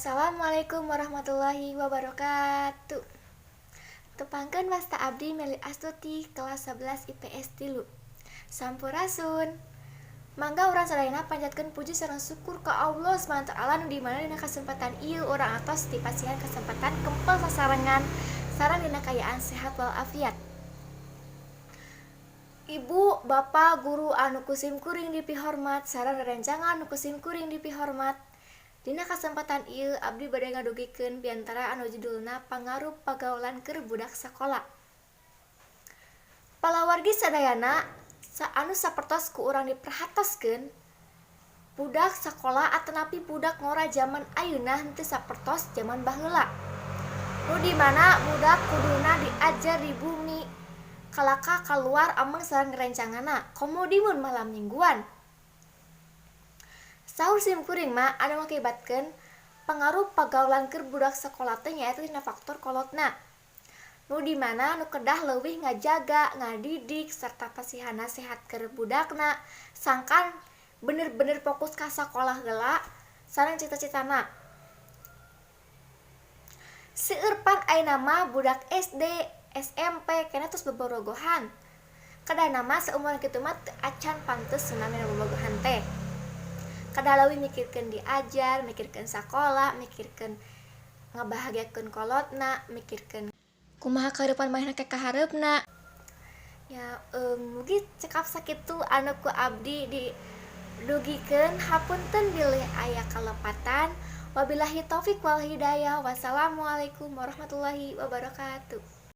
Assalamualaikum warahmatullahi wabarakatuh. Tepangkeun, wasta abdi Meli Astuti, kelas 11 IPS 3. Sampurasun. Mangga urang sadayana panjatkeun puji sareng syukur ka Allah SWT, nu di mana dina kesempatan ieu urang atos dipasihan kesempatan kempel sasarengan sareng dina kaayaan sehat walafiat. Ibu, Bapak, guru anu ku sim kuring dipihormat sareng rerencangan anu ku sim kuring dipihormat. Dina kasempatan ieu abdi bade ngadugikeun piantara anu judulna Pangaruh Pagaulan keur Budak Sakola. Palawargi sadayana, anu sapertos ku urang diperhatoskeun, budak sakola atanapi budak ngora zaman ayeuna henteu sapertos zaman baheula. Nu di mana budak kuduna diajar di bumi, kalakah kaluar ameng sareng rerencanganna, komo deui mun malam mingguan. Saur sim kuring mah, anu ngakibatkeun pangaruh pagaulan keur budak sakola teh nyaeta tina faktor kolotna. Nu di mana nu kedah leuwih ngajaga, ngadidik, serta pasihan nasehat keur budakna sangkan bener-bener fokus ka sakolah heula sareng cita-citana. Seueur pan ayeuna mah budak SD, SMP keneh tos boborogohan. Kedahna mah saumuran kitu mah teu acan pantes namina bobogohan teh. Kedah leuwih mikirkeun diajar, mikirkeun sakola, mikirkeun ngabahagiakeun kolotna, mikirkeun kumaha kahirupan manehna ke kahareupna. Ya, mugi cekap sakitu anu ku abdi didugikeun, hapunten bilih aya kalepatan. Wabillahi taufik wal hidayah. Wassalamualaikum warahmatullahi wabarakatuh.